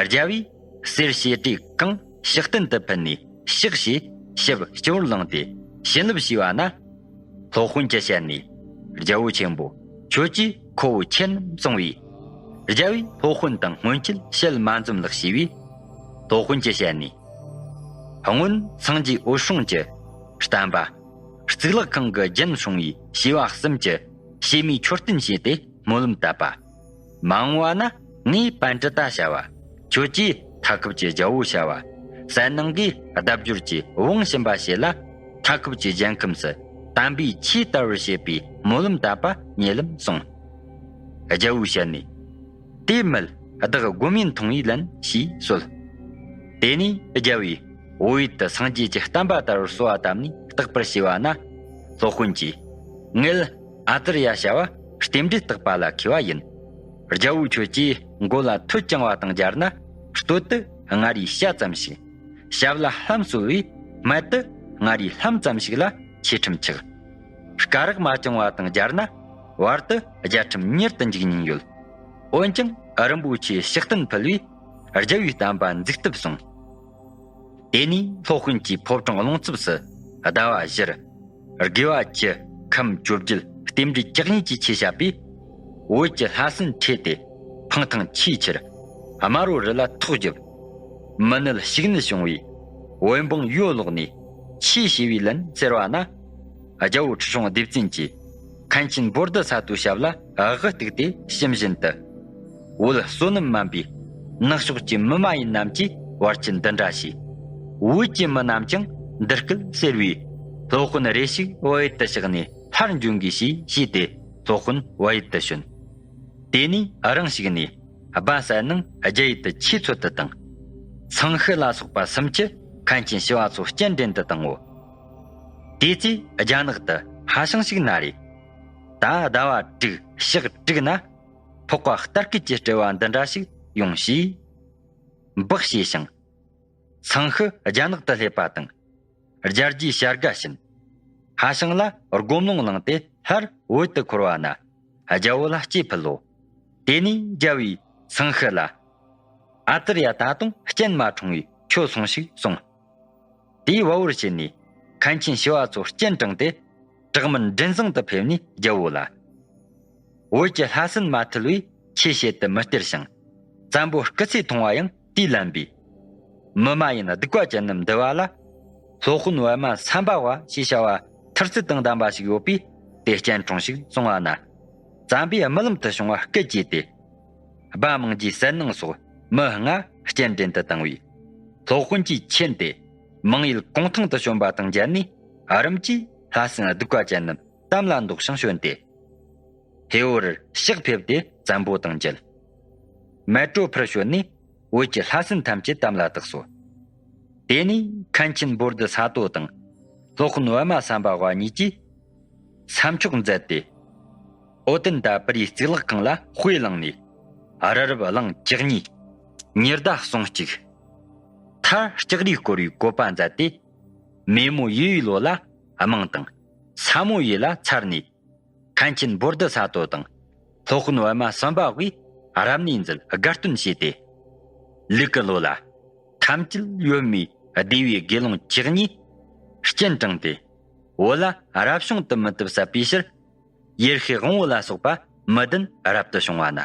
རྒྱལ་བོས་གསེར་ཕྱེ་བྲེ་གང་ཕྱག་རྟེན་དུ་ཕུལ་ནས་ཕྱག་བྱས་ཞབས་སྤྱི་བོར་བླངས་ཏེ་བྱིན་རླབས་ཞུས་པ་ན། སློབ་དཔོན་གྱི་ཞལ་ནས། རྒྱལ་བོ་ཆེན་པོ་ཁྱོད་ཀྱིས་ཁོ་བོ་མཁྱེན་ནམ་གསུངས་པས། རྒྱལ་བོས་སློབ་དཔོན་དང་སྔོན་ཆད་བཤད་མ་འཛོམས་ལགས་ཞེས་པས། སློབ་དཔོན་གྱི་ཞལ་ནས། སྔོན་སངས་རྒྱས་འོད་སྲུང་གི་བསྟན་པ། གཙུག་ལག་ཁང་གི་རྒྱན་སྲུང་བའི་བྱིས་པ་གསུམ་གྱི་བྱེ་མའི་མཆོད་རྟེན་བྱས་ཏེ་སྨོན་ལམ་བཏབ་པ། མ་འོངས་པ་ན་ངས་པཎ་ཌི་ཏ་བྱ་བ། ཁྱོད་ཀྱིས་མཐའ་ཁུབ་ཀྱི་རྒྱལ་པོ་བྱ་བ། གསལ་སྣང་གིས་ལྡབ་འགྱུར་གྱིས་དབང་བྱིན་པ་བྱས་ལ། མཐའ་ཁུབ་ཀྱི་རྒྱལ་ཁམས་སུ་དམ་པའི་ཆོས་དར་བར་བྱེད་པའི་སྨོན་ལམ་བཏབ་པ་ཉེ་ལམ་གསུངས། རྒྱལ་པོའི་ཞལ་ནས། དེ་མིན་བདག་སྒོམ་ཡུན་ཐུང་བས་ལན་ཞེས་གསོལ། དེ་ནས་རྒྱལ་བོས་བོད་ཡུལ་དུ་སངས་རྒྱས་ཀྱི་བསྟན་པ་དར་བར་གསོལ་བ་བཏབ་ནས་བརྟག་པར་བྱས་པ་ན། སློབ་དཔོན་གྱིས། ངེད་ཨ་ཙརྱ་བྱ་བ་རྟེན་འབྲེལ་བརྟག་པ་ལ་མཁས་པ་ཡིན། རྒྱལ་པོ་ཁྱོད་ཀྱིས་མགོ་ལ་ཐོད་བཅིངས་པ་དང་སྦྱར་ན། སྟོད་དུ་མངའ་རིས་ཞྭ་ཙམ་ཞིག། ཞབས་ལ་ལྷམ་གསོལ་བས་སྨད་དུ་མངའ་རིས་ལྷམ་ཙམ་ཞིག་ལ་ཆོས་ཁྲིམས་ཆགས། སྐ་རགས་མ་བཅིངས་པ་དང་སྦྱར་ན། བར་དུ་རྒྱལ་ཁྲིམས་མྱུར་དུ་འཇིག་ཉེན་ཡོད། འོན་ཀྱང་རིན་པོ་ཆེའི་ཕྱག་རྟེན་ཕུལ་བས་རྒྱལ་པོའི་བསྟན་པ་འཛུགས་ཐུབ་གསུངས། དེ་ནས་སློབ་དཔོན་གྱིས་ཕོ་བྲང་རླུང་འཚུབ་སུ་ཟླ་བ་བཞིར། དགེ་བ་བཅུ་ཁམས་བཅོ་བརྒྱད་རྟེན་འབྲེལ་བཅུ་གཉིས་ཀྱི་ཆོས་བཤད་པས། བོད་ཀྱི་ལྷ་སྲིན་ཁྲོས་ཏེ་འཕང་ཐང་ཆེས་ཆེར་དམར་པོ་རི་ལ་ཐོག་བརྒྱབ། མི་ནད་ཕྱུགས་ནད་བྱུང་བས་བོད་འབངས་ཡོ་ལོག་ནས་ཆོས་བྱས་པས་ལན་ཟེར་བ་ན། རྒྱལ་པོ་ཁྲི་སྲོང་ལྡེ་བཙན་གྱིས་མཁན་ཆེན་བོ་དྷི་ས་ཏྭའི་ཞབས་ལ་དབུ་གཏུགས་ཏེ་ཞུམ་བཞིན་དུ། བོད་བསོད་ནམས་མང་པའི་ནགས་ཕྱོགས་ཀྱི་མི་མ་ཡིན་རྣམས་ཀྱིས་བར་ཆད་འདི་འདྲ་བྱས། བོད་ཀྱི་མི་རྣམས་ཀྱང་འདི་སྐད་ཟེར་བས། སློབ་དཔོན་རེ་ཞིག་བལ་ཡུལ་དུ་གཤེགས་ནས་སླར་འབྱོན་དགོས་ཞེས་བྱས་ཏེ་སློབ་དཔོན་བལ་ཡུལ་དུ་བྱོན། དེ་ནས་རང་ཞིག་ནས་སྦ་གསལ་སྣང་རྒྱ་ཡུལ་དུ་ཆོས་འཚོལ་དུ་བཏང་། ཚངས་ཤུག་ལ་སོགས་པ་སུམ་ཅུ་མཁན་ཆེན་ཞི་བ་འཚོ་སྤྱན་འདྲེན་དུ་བཏང་ངོ་། དེ་ཚེ་རྒྱ་ནག་ཏུ་ཧྭ་ཤང་ཞིག་ན་རེ། ད་ཟླ་བ་དྲུག་ཞག་དྲུག་ན་འཕགས་པ་རྟ་སྐད་ཀྱི་སྤྲུལ་བ་འདི་འདྲ་ཞིག་ཡོང་ཞེས་འབག་བྱས་ཤིང་། ཚངས་ཤུག་རྒྱ་ནག་ཏུ་སླེབས་པ་དང་། རྒྱལ་རྒྱུའི་བྱ་དགའ་བྱིན། ཧྭ་ཤང་ལ་སྒོམ་ལུང་བླངས་ཏེ་སླར་བོད་དུ་འཁོར་བ་ན། རྒྱལ་པོ་ལ་སྐྱེས་ཕུལ་ལོ། དེ་ནས་རྒྱལ་བོས་སེང་ཤུ་ལ། ཨ་ཙརྱ་ད་དུང་རྐྱེན་མ་འཁྲུངས་པས་ཁྱོད་སོང་ཞིག་གསུངས། དེས་བལ་བོར་བྱས་ནས་མཁན་ཆེན་ཞི་བ་འཚོ་རྐྱེན་དྲངས་ཏེ། དྲག་དམར་མགྲིན་བཟང་དུ་ཕེབས་ནས་རྒྱལ་བོ་ལ། བོད་ཀྱི་ལྷ་སྲིན་མ་ཐུལ་བས་ཆོས་བཤད་དུ་མི་སྟེར་ཞིང་། བཙན་པོ་སྐུ་ཚེ་ཐུང་བ་ཡང་དུས་ལན་པས། མི་མ་ཡིན་སྡིག་པ་ཅན་རྣམས་འདུལ་བ་ལ། སློབ་དཔོན་པདྨ་སམ་བྷ་བ་ཞེས་བྱ་བ་མཐུ་རྩལ་དང་ལྡན་པ་ཞིག་ཡོད་པས་དེ་སྤྱན་དྲངས་ཤིག་གསུང་བ་ན། བཙན་པོས་རྨི་ལམ་དུ་བྱུང་བ་སྐད་ཀྱིས་ཏེ། སྦ་མང་རྗེའི་གསལ་སྣང་སོགས་མི་ལྔ་སྤྱན་འདྲེན་དུ་བཏང་བས། སློབ་དཔོན་གྱིས་མཁྱེན་ཏེ། མང་ཡུལ་གུང་ཐང་དུ་བྱོན་པ་དང་མཇལ་ནས་རིམ་གྱིས་ལྷ་སྲིན་སྡིག་པ་ཅན་རྣམས་དམ་ལ་འདོགས་ཤིང་བྱོན་ཏེ། ཧེ་བོར་ཕྱག་ཕེབས་ཏེ་བཙན་པོ་དང་མཇལ། མལ་གྲོ་ཕུར་བྱོན་ནས་བོད་ཀྱི་ལྷ་སྲིན་ཐམས་ཅད་དམ་ལ་བཏགས་སོ། དེ་ནས་མཁན་ཆེན་བོ་དྷི་ས་ཏྭ་དང་སློབ་དཔོན་པདྨ་སམ་བྷ་བ་གཉིས་ཀྱིས་ས་མཆོག་མཛད་དེ། ཨོ་ཏན་ཏ་པུ་རིའི་གཙུག་ལག་ཁང་ལ་དཔེ་བླངས་ནས། རི་རབ་གླིང་བཅུ་གཉིས། ཉི་ཟླ་ཟུང་གཅིག་མཐར་ལྕགས་རིས་བསྐོར་བའི་བཀོད་པ་མཛད་དེ། མེ་མོ་ཡོས་པའི་ལོ་ལ་དམངས་དང་། ས་མོ་ཡོས་ལ་ཚར་ནས། མཁན་ཆེན་བོ་དྷི་ས་ཏྭ་དང་། སློབ་དཔོན་པདྨ་སམ་བྷ་བས་རབ་གནས་མཛད་དགའ་སྟོན་བྱས་ཏེ། ལུག་གི་ལོ་ལ། ཐམས་ཅད་ཡོད་མེད་བདེ་བའི་དགེ་སློང་བཅུ་གཉིས། སྤྱན་དྲངས་ཏེ། བོད་ལ་རབ་བྱུང་དུ་མུ་ཏིག་བསད་པའི་ཕྱིར། ཡེ་ཤེས་དབང་པོ་ལ་སོགས་པ་མི་བདུན་རབ་ཏུ་བྱུང་བ་ན།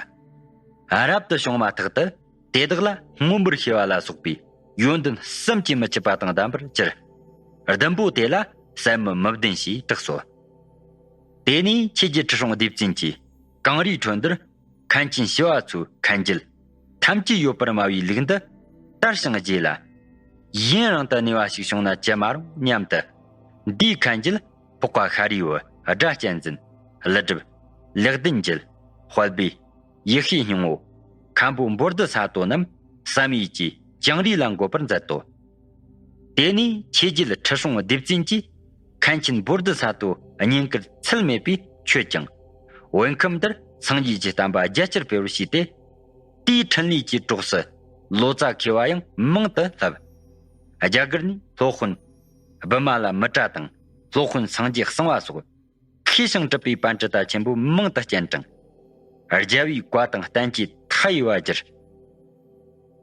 རབ་ཏུ་བྱུང་མ་ཐག་ཏུ་དེ་དག་ལ་མངོན་པར་ཤེས་པ་ལ་སོགས་པའི་ཡོན་ཏན་བསམ་གྱིས་མི་ཁྱབ་པ་དང་ལྡན་པར་གྱུར། བདུན་པོ་དེ་ལ་སྲས་མོ་མི་བདུན་ཞེས་གྲགས་སོ། དེ་ནས་ཆོས་རྗེ་ཁྲི་སྲོང་ལྡེ་བཙན་གྱིས་གངས་རིའི་ཁྲོད་འདིར་མཁན་ཆེན་ཞི་བ་འཚོའི་མཁན་རྒྱུད་ཐམས་ཅད་ཡོད་པར་སྨྲ་བའི་ལུགས་འདི་དར་ཞིང་རྒྱས་ལ། གཞན་རང་དུ་གནས་པ་ཞིག་བྱུང་ན་ཅི་མ་རུང་སྙམ་དུ། འདིའི་མཁན་རྒྱུད་འཕགས་པ་ཤཱ་རིའི་བུ་སྒྲ་གཅན་འཛིན། ཀླུ་སྒྲུབ། ལེགས་ལྡན་འབྱེད། དཔལ་སྦས། ཡེ་ཤེས་སྙིང་པོ། མཁན་པོ་བོ་དྷི་ས་ཏྭ་རྣམས་བསམ་ཡས་ཀྱི་བྱང་རིས་ལ་འགོད་པར་མཛད་དོ། དེ་ནས་ཆོས་རྒྱལ་ཁྲི་སྲོང་ལྡེ་བཙན་གྱིས་མཁན་ཆེན་བོ་དྷི་ས་ཏྭ་བསྙེན་བཀུར་ཚད་མེད་པས་མཆོད་ཅིང་། བོད་ཁམས་འདིར་སངས་རྒྱས་ཀྱི་བསྟན་པ་རྒྱ་ཆེར་འཕེལ་བར་བྱས་ཏེ། དེའི་འཕྲིན་ལས་ཀྱི་གྲོགས་སུ་ལོ་ཙཱ་མཁས་པ་ཡང་མང་དུ་བསླབས། རྒྱ་གར་ནས་སློབ་དཔོན་བི་མ་ལ་མི་ཏྲ་དང་སློབ་དཔོན་སངས་རྒྱས་གསང་བ་སོགས། མཁས་ཤིང་གྲུབ་པའི་པཎྜི་ཏ་ཆེན་པོ་མང་དུ་སྤྱན་དྲངས། རྒྱལ་བའི་བཀའ་དང་བསྟན་བཅོས་མཐའ་ཡས་པར་བསྒྱུར།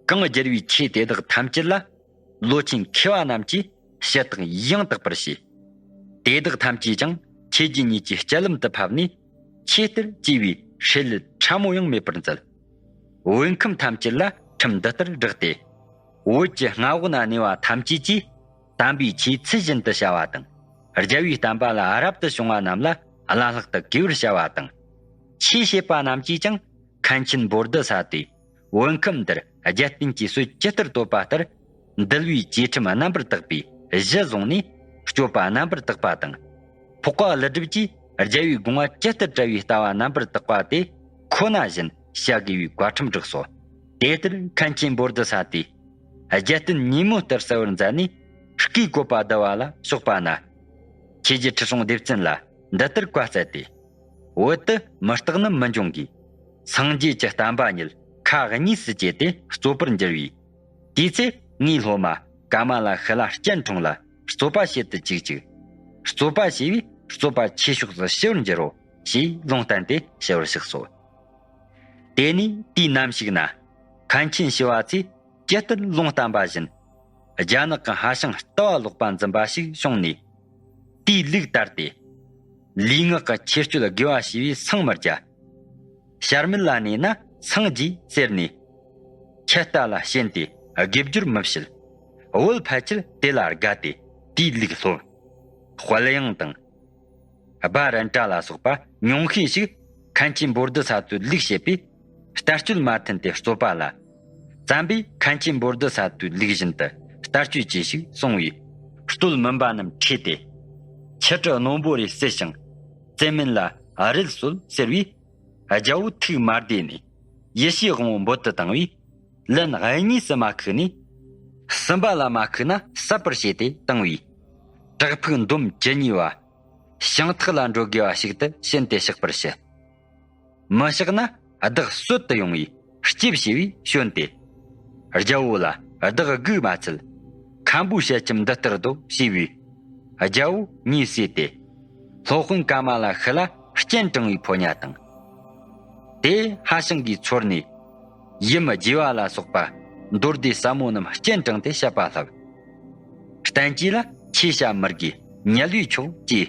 གང་བསྒྱུར་བའི་ཆོས་དེ་དག་ཐམས་ཅད་ལ་ལོ་ཆེན་མཁས་པ་རྣམས་ཀྱིས་ཞུ་དག་ཡང་དག་པར་བྱས། དེ་དག་ཐམས་ཅད་ཀྱང་ཆོས་རྒྱལ་ཉིད་ཀྱི་སྤྱན་ལམ་དུ་ཕབ་ནས་ཆོས་ལྟར་བཅོས་པའི་ཧྲིལ་ལུད་ཕྲ་མོ་ཡང་མེད་པར་མཛད། བོད་ཁམས་ཐམས་ཅད་ལ་ཁྲིམས་འདི་ལྟར་བསྒྲགས་ཏེ། བོད་ཀྱི་མངའ་འོག་ན་གནས་པ་ཐམས་ཅད་ཀྱིས་དམ་པའི་ཆོས་ཚུལ་བཞིན་དུ་བྱ་བ་དང་། རྒྱལ་བའི་བསྟན་པ་ལ་རབ་ཏུ་བྱུང་བ་རྣམས་ལ་བླ་ལྷག་ཏུ་གུས་པར་བྱ་བ་དང་། ཆོས་བྱེད་པ་རྣམས་ཀྱིས་ཀྱང་མཁན་ཆེན་བོ་དྷི་ས་ཏྭས་བོད་ཁམས་འདིར་རྒྱལ་བསྟན་གྱི་སྲོལ་ཇི་ལྟར་བཏོད་པ་ལྟར། འདུལ་བའི་བཅས་ཁྲིམས་རྣམ་པར་དག་པའི་གཞི་བཟུང་ནས་སྤྱོད་པ་རྣམ་པར་དག་པ་དང་། འཕགས་པ་ཀླུ་སྒྲུབ་ཀྱིས་རྒྱལ་བའི་དགོངས་པ་ཇི་ལྟར་བཀྲལ་བའི་ལྟ་བ་རྣམ་པར་དག་པ་དེ་ཁོ་ན་བཞིན་བྱ་དགོས་པའི་བཀའ་ཁྲིམས་བསྒྲགས་སོ། དེ་ལྟར་མཁན་ཆེན་བོ་དྷི་ས་ཏྭས་རྒྱལ་བསྟན་ཉིན་མོ་ལྟར་གསལ་བར་མཛད་ནས་སྐུའི་བཀོད་པ་བསྡུ་བ་ལ་ཕྱོགས་པ་ན། ཆོས་རྒྱལ་ཁྲི་སྲོང་ལྡེ་བཙན་ལ་འདི་ལྟར་བཀའ་སྩལ་ཏེ། བོད་དུ་མི་རྟག་ནི་མི་འབྱུང་གི། སངས་རྒྱས་ཀྱི་བསྟན་པ་ཉིད་ཁ་གཉིས་སུ་གྱེས་ཏེ་རྩོད་པར་འགྱུར་བས། དེའི་ཚེ་ངའི་སློབ་མ་ཀ་མ་ལ་ཤཱི་ལ་སྤྱན་དྲངས་ལ་རྩོད་པ་བྱེད་དུ་བཅུག་ཅིག་རྩོད་པ་བྱས་པས་རྩོད་པ་ཆོས་ཕྱོགས་སུ་ཞི་བར་འགྱུར་རོ་ཞེས་ལུང་བསྟན་ཏེ་ཞི་བར་གཤེགས་སོ། དེ་ནས་དེའི་ནམ་ཞིག་ན་མཁན་ཆེན་ཞི་བ་འཚོས་ཇི་ལྟར་ལུང་བསྟན་པ་བཞིན། རྒྱ་ནག་གི་ཧྭ་ཤང་ལྟ་བ་ལོག་པ་འཛིན་པ་ཞིག་བྱུང་ནས། དེའི་ལུགས་ལྟར་ཏེ། ལུས་ངག་གི་ཆོས་སྤྱོད་དགེ་བ་བྱས་པས་སངས་མི་རྒྱ། བྱར་མེད་ལ་གནས་ན་སངས་རྒྱས་ཟེར་ནས། ཁྱེད་ལྟ་ལ་ཞེན་ཏེ་དགེ་སྦྱོར་མི་བྱེད། བོད་ཕལ་ཆེར་དེ་ལ་དགའ་སྟེ་དེའི་ལུགས་སློབ། དཔལ་དབྱངས་དང་། སྦ་རན་ཏྲ་ལ་སོགས་པ་ཉུང་ཤས་ཤིག་མཁན་ཆེན་བོ་དྷི་ས་ཏྭའི་ལུགས་བྱེད་པས་ལྟ་སྤྱོད་མ་མཐུན་ཏེ་རྩོད་པ་ལ། བཙན་པས་མཁན་ཆེན་བོ་དྷི་ས་ཏྭའི་ལུགས་བཞིན་དུ་ལྟ་སྤྱོད་ཅེས་ཤིག་གསུངས་པས། རྩོད་མིན་པ་རྣམས་ཁྲོས་ཏེ། ཆུ་གྲི་རྣོན་པོ་རེ་བསྲེས་ཤིང་བཙན་མིན་ལ་རེད་གསོལ་ཟེར་བས། རྒྱལ་པོ་ཐུགས་མ་བདེ་ནས་ཡེ་ཤེས་དབང་པོ་འབོད་དུ་བཏང་བས། ལན་གཉིས་སུ་མ་ཁུག་ནས། གསུམ་པ་ལ་མ་ཁུག་ན་བསད་པར་བྱས་ཏེ་བཏང་བས། བྲག་ཕུག་འདོམ་བཅུ་གཉིས་པ། ཤིང་ཐགས་ལ་འགྲོ་དགོས་པ་ཞིག་ཏུ་ཕྱིན་ཏེ་གཤེགས་པར་བྱེད། མི་གཤེགས་ན་བདག་གསོད་དུ་ཡོང་བས་སྐྱེ་བྱས་པས་བྱོན་ཏེ། རྒྱལ་པོ་ལ་བདག་སྒུག་མ་ཚུད། མཁན་པོའི་ཞལ་ཆེམས་འདི་ལྟར་སྡོད་ཞེས་པས། རྒྱལ་པོ་ཉེས་བསྲེས་ཏེ། སློབ་དཔོན་ཀ་མ་ལ་ཤཱི་ལ་སྤྱན་དྲངས་པའི་ཕོ་ཉ་དང་། དེ་ཧ་ཤང་གིས་ཚོར་ནས། ཡུམ་རྒྱས་པ་ལ་སོགས་པ་མདོ་སྡེ་ཟབ་མོ་རྣམས་སྤྱན་དྲངས་ཏེ་བཤད་པ་ལྷབ། བསྟན་བཅོས་ལ་ཆོས་བྱ་མི་དགོས་དམྱལ་བའི་ཆོག་ཅེས།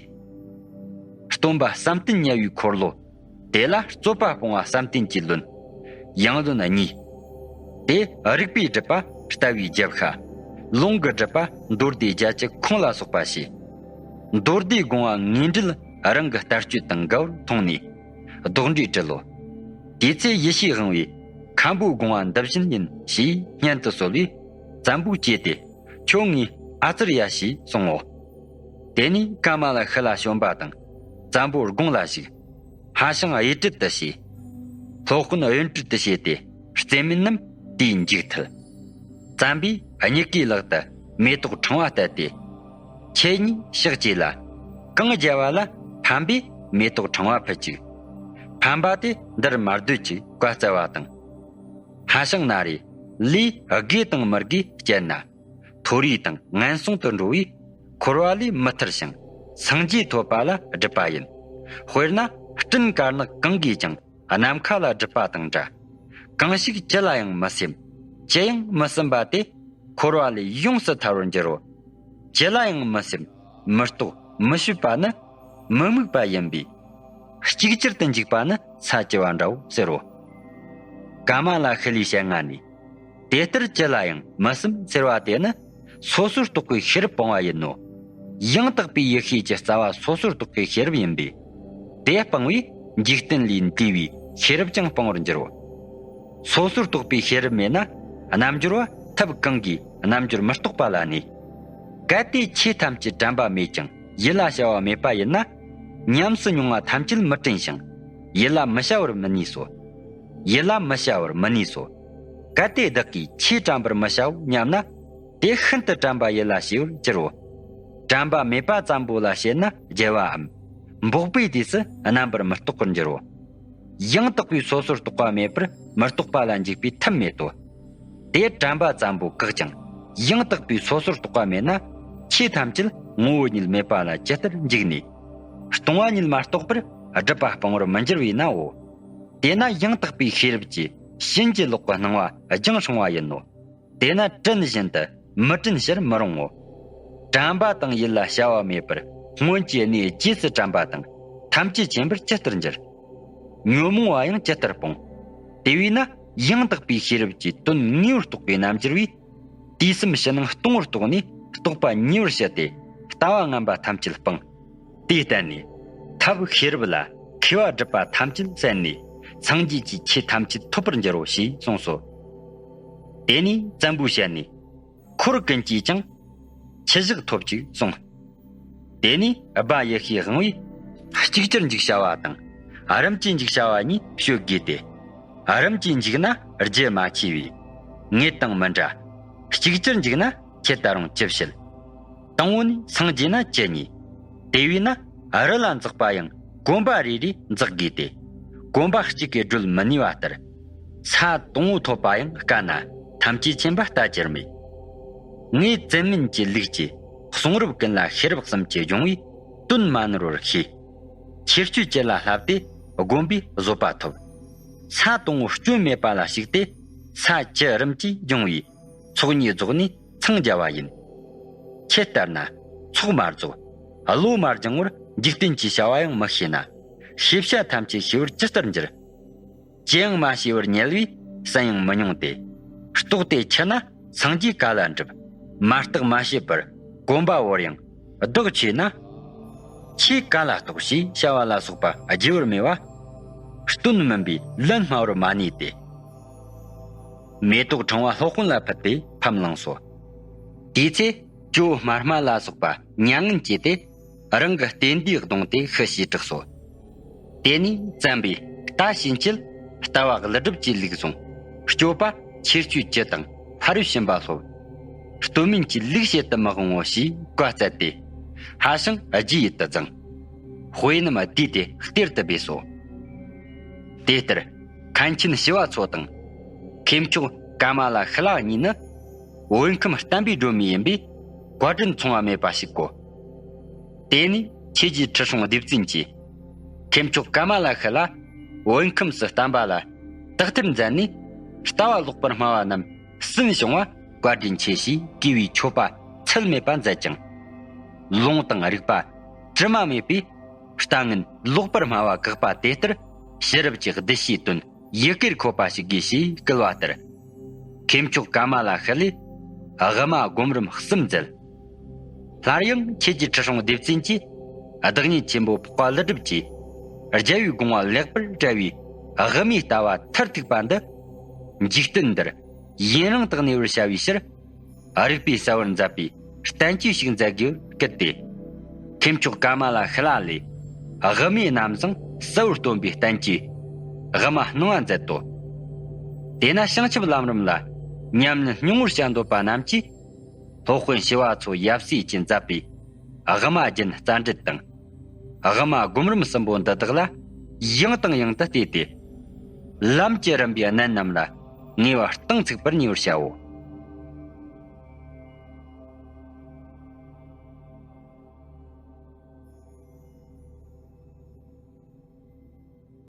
སྟོན་པ་བསམ་གཏན་དམྱལ་བའི་འཁོར་ལོ། དེ་ལ་རྩོད་པ་སྤོང་བ་བསམ་གཏན་གྱི་ལུན། ཡང་ལུན་གཉིས། དེ་རིགས་པས་སྒྲུབ་པ་ལྟ་བའི་རྒྱབ་ཤ། ལུང་གིས་སྒྲུབ་པ་མདོ་སྡེ་རྒྱ་ཆེ་ཁོང་ལ་སོགས་པ་ཞེས། མདོ་སྡེའི་དགོངས་པ་ངེས་འགྲེལ་རང་གི་ལྟ་སྤྱོད་དང་འགལ་བར་མཐོང་ནས། ལྡོག་འགྲེལ་དྲི་ལོ། དེ་ཚེ་ཡེ་ཤེས་དབང་བོས་མཁན་པོའི་དགོངས་པ་འདི་བཞིན་ཡིན་ཞེས་སྙན་དུ་གསོལ་བས། བཙན་པོས་བཀྱེས་ཏེ། ཁྱོད་ངའི་ཨ་ཙརྱ་ཞེས་གསུངས་འོ། དེ་ནས་ཀ་མ་ལ་ཤཱི་ལ་བྱོན་པ་དང་། བཙན་པོའི་དགོངས་ལ་ཞུགས། ཧ་ཤང་གཡས་གྲལ་དུ་བྱས། སློབ་དཔོན་གཡོན་གྲལ་དུ་བྱས་ཏེ། རྩེ་མོན་རྣམས་དེའི་མཇུག་མཐུད། བཙན་པོས་མྱུ་གུའི་ལག་ཏུ་མེ་ཏོག་ཕྲེང་བ་གཏད་དེ། ཁྱེད་གཉིས་ཕྱག་བྱས་ལ། གང་རྒྱལ་བ་ལ་ཕན་པས་མེ་ཏོག་ཕྲེང་བ་ཕུལ་ཅིག། ཕན་པ་དེ་འདིར་མ་སྡོད་ཅིག་བཀའ་སྩལ་བ་དང་། ཧ་ཤང་ན་རེ་ལས་དགོས་དང་མི་དགོས་སྤྱད་ན། མཐོ་རིས་དང་ངན་སོང་དུ་འགྲོ་བས། འཁོར་བ་ལས་མི་ཐར་ཞིང་། སངས་རྒྱས་ཐོབ་པ་ལ་སྒྲུབ་པ་ཡིན། དཔེར་ན་སྤྲིན་དཀར་ནག་གང་གིས་ཀྱང་ནམ་མཁའ་ལ་སྒྲིབ་པ་དང་འདྲ། གང་ཞིག་ཅི་ལ་ཡང་མི་སེམས། ཅི་ཡང་མི་སེམས་པ་དེ། འཁོར་བ་ལས་ཡོངས་སུ་ཐར་བར་འགྱུར་རོ། ཅི་ལ་ཡང་མི་སེམས། མི་རྟོག་མི་ཤེས་པ་ནི། མི་དམིགས་པ་ཡིན་པས། ཅིག་ཅར་དུ་འཇུག་པ་ནི་ས་བཅུ་པ་འདྲའོ་ཟེར་རོ། ཀ་མ་ལ་ཤཱི་ལའི་ཞལ་སྔ་ནས། དེ་ལྟར་ཅི་ལ་ཡང་མི་སེམས་ཟེར་བ་དེ་ནི། སོ་སོར་རྟོག་པའི་ཤེས་རབ་སྤང་བ་ཡིན་ནོ། ཡང་དག་པའི་ཡེ་ཤེས་ཀྱི་རྩ་བ་སོ་སོར་རྟོག་པའི་ཤེས་རབ་ཡིན་པས། དེ་སྤངས་པས་འཇིག་རྟེན་ལས་འདས་པའི་ཤེས་རབ་ཀྱང་སྤང་བར་འགྱུར་རོ། སོ་སོར་རྟོག་པའི་ཤེས་རབ་མེད་ན། རྣལ་འབྱོར་བ་ཐབས་གང་གིས་རྣལ་འབྱོར་མི་རྟོགས་པ་ལ་གནས། གལ་ཏེ་ཆོས་ཐམས་ཅད་དྲན་པ་མེད་ཅིང་ཡིད་ལ་བྱ་བ་མེད་པ་ཡིན་ན། ཉམས་སུ་མྱོང་བ་ཐམས་ཅད་མི་དྲན་ཞིང་། ཡིད་ལ་མི་བྱ་བར་མི་ནུས་སོ། ཡིད་ལ་མི་བྱ་བར་མི་ནུས་སོ། གལ་ཏེ་བདག་གིས་ཆོས་དྲན་པར་མི་བྱའོ་སྙམ་ན། དེ་ཤིན་ཏུ་དྲན་པ་ཡིད་ལ་བྱེད་པར་འགྱུར་རོ། དྲན་པ་མེད་པ་ཙམ་པོ་ལ་བྱེད་ན་རྒྱལ་བའམ། འབོགས་པའི་དུས་སུ་རྣམ་པར་མི་རྟོག་པར་འགྱུར་རོ། ཡང་དག་པའི་སོ་སོར་རྟོག་པ་མེད་པར་མི་རྟོག་པ་ལ་འཇུག་པའི་ཐབས་མེད་དོ། དེ་དྲན་པ་ཙམ་པོ་བཀག་ཅིང་ཡང་དག་པའི་སོ་སོར་རྟོག་པ་མེད་ན། ཆོས་ཐམས་ཅད་ངོ་བོ་ཉིད་མེད་པ་ལ་ཇི་ལྟར་འཇུག་ནས། སྟོང་པ་ཉིད་མ་རྟོགས་པར་སྒྲིབ་པ་སྤང་བར་མི་འགྱུར་བས་ནའོ། དེས་ན་ཡང་དག་པའི་ཤེས་རབ་ཀྱིས་ཕྱིན་ཅི་ལོག་གི་སྣང་བ་རྒྱང་སྲིང་བ་ཡིན་ནོ། དེས་ན་དྲན་བཞིན་དུ་མི་དྲན་ཕྱིར་མི་རུང་ངོ་། དྲན་པ་དང་ཡིད་ལ་བྱ་བ་མེད་པར་སྔོན་གྱི་གནས་རྗེས་སུ་དྲན་པ་དང་ཐམས་ཅད་མཁྱེན་པར་ཇི་ལྟར་འགྱུར། ཉོན་མོངས་པ་ཡང་ཇི་ལྟར་སྤོང་། དེ་བས་ན་ཡང་དག་པའི་ཤེས་རབ་ཀྱིས་དོན་ངེས་པར་རྟོགས་པའི་རྣལ་འབྱོར་བས། དུས་གསུམ་ཕྱི་ནང་སྟོང་པར་རྟོགས་ནས་རྟོག་པ་ཉེ་བར་བྱས་ཏེ་ལྟ་བ་ངན་པ་ཐམས་ཅད་སྤངས། དེའི་སྟེང་ནས་ཐབས་ཤེས་རབ་ལ་མཁས་པ་སྒྲུབ་པ་ཐམས་ཅད་བསལ་ནས་སངས་རྒྱས་ཀྱི་ཆོས་ཐམས་ཅད་ཐོབ་པར་འགྱུར་རོ་ཞེས་གསུངས་སོ། དེ་ནས་བཙན་པོའི་ཞལ་ནས། འཁོར་ཀུན་གྱིས་ཀྱང་འཆི་བཞག་ཐོབ་ཅིག་གསུངས། དེ་ནས་སྦ་ཡེ་ཤེས་དབང་བོས་ཅིག་ཅར་འཇུག་བྱ་བ་དང་རིམ་གྱིས་འཇུག་བྱ་བ་གཉིས་བཤད་དགོས་ཏེ། རིམ་གྱིས་འཇུག་ན་རྒྱུ་མ་ཆད་པས་ངེས་དང་མི་འདྲ། ཅིག་ཅར་འཇུག་ན་ཁྱེད་ད་རུང་ཅི་བྱེད། དང་པོ་ནས་སངས་རྒྱས་ན་ཅི་ཉེས། དེ་བས་ན་རི་ལ་འཛེག་པ་ཡང་གོམ་པ་རེ་རེ་འཛེག་དགོས་ཏེ། གོམ་པ་གཅིག་གིས་བགྲོད་མི་ནུས་པ་ལྟར། ས་དང་པོ་ཐོབ་པ་ཡང་དཀའ་ན་ཐམས་ཅད་མཁྱེན་པ་ལྟ་ཅི་སྨོས། ངས་བཙན་མིན་གྱི་ལུགས་ཀྱི་གསུང་རབ་ཀུན་ལ་ཤེས་རབ་གསུམ་གྱིས་སྦྱོང་བས་དོན་མ་ནོར་བར་ཤེས། ཁྱེད་ཆོས་བཅུ་ལ་བསླབས་ཏེ་སྒོམ་པས་བཟོད་པ་ཐོབ། ས་དང་པོ་སྐྱོན་མེད་པ་ལ་ཞུགས་ཏེ་ས་བཅུ་རིམ་གྱིས་སྦྱོང་བས། ཚོགས་གཉིས་རྫོགས་ནས་འཚང་རྒྱ་བ་ཡིན། ཁྱེད་ལྟར་ན་ཚོགས་མ་རྫོགས། བློ་མ་སྦྱང་བར་འཇིག་རྟེན་གྱི་བྱ་བ་ཡང་མི་ཤེས་ན། ཤེས་བྱ་ཐམས་ཅད་ཤེས་པར་ཇི་ལྟར་འགྱུར། ཅི་ཡང་མ་ཤེས་པར་དམྱལ་བས་ཟིན་ཡང་མི་མྱོང་སྟེ། རྟོགས་ཏེ་འཆི་ན་སངས་རྒྱས་ག་ལ་འགྲུབ། མ་བརྟགས་མ་དཔྱད་པར་གོམ་པ་བོར་ཡང་བདག་ཆོས་ན། ཁྱེད་ག་ལ་རྟོགས་ཞེས་བྱ་བ་ལ་སོགས་པ་བརྗེ་བར་མེད་པ། སྟོན་མིན་པའི་ལན་སྨྲ་བར་མ་ནུས་ཏེ། མེ་ཏོག་ཕྲེང་བ་སློབ་དཔོན་ལ་ཕུལ་ཏེ་ཕམ་བླངས་སོ། དེའི་ཚེ་ཇོ་བོ་སྨྲ་སྨ་ལ་སོགས་པ་མྱ་ངན་སྐྱེས་ཏེ་རང་གི་རྟེན་འབྲེལ་བརྡུངས་ཏེ་ཤི་ཞེས་གྲགས་སོ། དེ་ནས་བཙན་པོས་ལྟ་ཕྱིན་ཆད་ལྟ་བ་ཀླུ་སྒྲུབ་ཀྱི་ལུགས་བཟུང་། སྤྱོད་པ་ཁྱེད་ཆོས་བཅུ་དང་ཕ་རོལ་ཕྱིན་པ་སློབ། སྟོན་མིན་གྱི་ལུགས་བྱེད་དུ་མི་དབང་ངོ་ཞེས་བཀའ་སྩལ་ཏེ། ཧ་ཤང་རྗེས་ཡུལ་དུ་བརྫངས། དཔེ་རྣམས་བསྡུས་ཏེ་གཏེར་དུ་སྦས་སོ། དེ་ལྟར་མཁན་ཆེན་ཞི་བ་འཚོ་དང་། མཁས་མཆོག་ཀ་མ་ལ་ཤཱི་ལ་གཉིས་ནི། བོད་ཁམས་བསྟན་པའི་སྒྲོན་མེ་ཡིན་པས་བཀའ་དྲིན་མཚུངས་པ་མེད་པ་ཞིག་གོ། དེ་ནས་ཆོས་ཀྱི་ཁྲི་སྲོང་ལྡེ་བཙན་གྱིས། མཁས་མཆོག་ཀ་མ་ལ་ཤཱི་ལ་ བོད་ཁམས་སུ་བསྟན་པ་ལ་དག་ཐེར་མཛད་ནས། ལྟ་བ་ལོག་པར་སྨྲ་བ་རྣམས་སུན་བྱུང་བ་བཀའ་དྲིན་ཆེ་ཞེས་གུས་པའི་མཆོད་པ་ཚད་མེད་པ་མཛད་ཅིང་། ལུང་དང་རིགས་པ་དྲི་མ་མེད་པའི་ལྟ་ངན་ལོག་པར་སྨྲ་བ་དགག་པ་དེ་ལྟར་ཕྱི་རབས་ཀྱི་གདུལ་བྱའི་དོན་ཡི་གེར་འཁོད་པ་ཞིག་དགོས་ཞེས་བསྐུལ་བ་ལྟར། མཁས་མཆོག་ཀ་མ་ལ་ཤཱི་ལས་དབུ་མ་སྒོམ་རིམ་གསུམ་མཛད། སླར་ཡང་ཆོས་ཀྱི་ཁྲི་སྲོང་ལྡེ་བཙན་གྱིས་བདག་ཉིད་ཆེན་པོ་འཕགས་པ་ཀླུ་སྒྲུབ་ཀྱིས་རྒྱལ་བའི་དགོངས་པ་ལེགས་པར་བཀྲལ་བའི་དབུ་མའི་ལྟ་བ་མཐར་ཐུག་པ་འདི། འཇིག་རྟེན་འདིར་ཡུན་རིང་དུ་གནས་པར་བྱ་བའི་ཕྱིར། རིགས་པས་གསལ་བར་མཛད་པའི་བསྟན་བཅོས་ཤིག་མཛད་དགོས་སྐད་དེ། མཁས་མཆོག་ཀ་མ་ལ་ཤཱི་ལ་ལས་དབུ་མའི་རྣམ་བཟང་གསལ་བར་སྟོན་པའི་བསྟན་བཅོས་དབུ་མ་སྣང་བ་མཛད་དོ། དེས་ན་བྱང་ཆུབ་ལམ་རིམ་ལ་ཉམས་ལེན་སྙིང་བོར་བྱ་འདོད་པ་རྣམས་ཀྱིས། སློབ་དཔོན་ཞི་བ་འཚོ་ཡབ་སྲས་ཀྱིས་མཛད་པའི་དབུ་མ་རྒྱན་རྩ་འགྲེལ་དང་། དབུ་མ་སྒོམ་རིམ་གསུམ་པོ་འདི་དག་ལ་ཡང་དང་ཡང་དུ་བལྟས་ཏེ། ལམ་གྱི་རིམ་པའི་གནད་རྣམས་ལ་ངེས་པར་གཏིང་ཚུགས་པར་ཉེ་བར་བྱའོ།